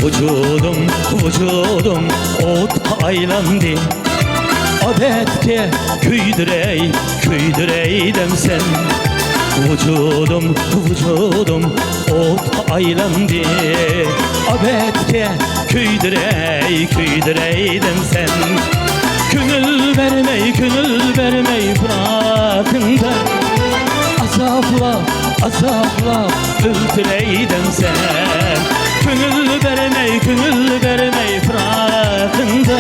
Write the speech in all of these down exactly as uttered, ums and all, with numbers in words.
ۋۇجۇدۇم، ۋۇجۇدۇم ئوتقا ئايلاندى. ئادەتتە كۆيدۈرەي، كۆيدۈرەي دەمسەن. ۋۇجۇدۇم، ۋۇجۇدۇم ئوتقا ئايلاندى. ئادەتتە كۆيدۈرەي، كۆيدۈرەي دەمسەن. كۆڭۈل بەرمەي، كۆڭۈل بەرمەي پىراقىڭدا، ئازابلاپ، ئازابلاپ ئۆلتۈرەي دەمسەن. كۆڭۈل بەرمەي، كۆڭۈل بەرمەي پىراقىڭدا،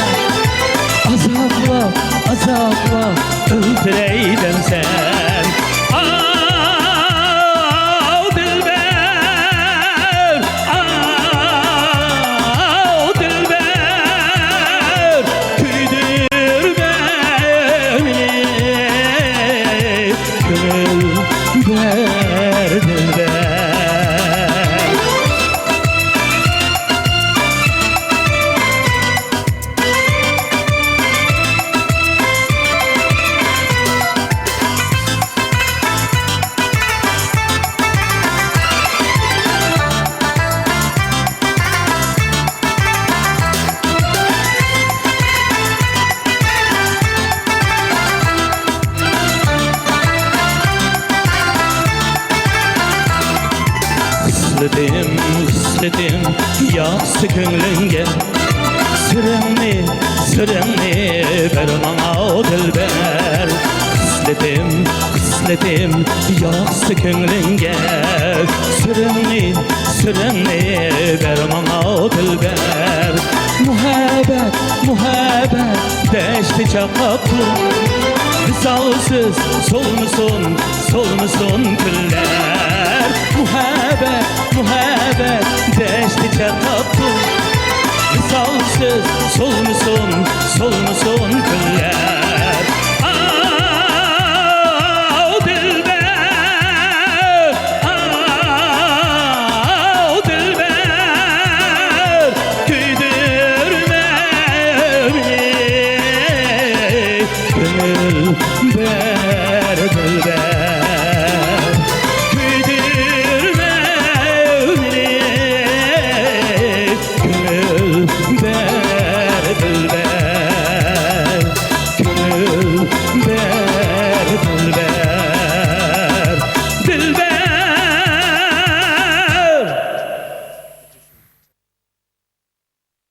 ئازابلاپ، ئازابلاپ ئۆلتۈرەي دەمسەن. ئاۋۇ دىلبەر، ئاۋۇ دىلبەر، كۆيدۈرمە مېنى، كۆڭۈل بەر دىلبەر. خىسلىتىم، خىسلىتىم ياقسى كۆڭلۈڭگە، سىرىڭنى، سىرىڭنى بەر ماڭا دىلبەر. خىسلىتىم، خىسلىتىم ياقسى كۆڭلۈڭگە، سىرىڭنى، سىرىڭنى بەر ماڭا دىلبەر. مۇھەببەت، مۇھەببەت دەشتى چاقاپتۇ، ۋىسالسىز سولمىسۇن، سولمىسۇن كۈنلەر. مۇھەببەت، مۇھەببەت دەشتى چاقاپتۇ، ۋىسالسىز سولمىسۇن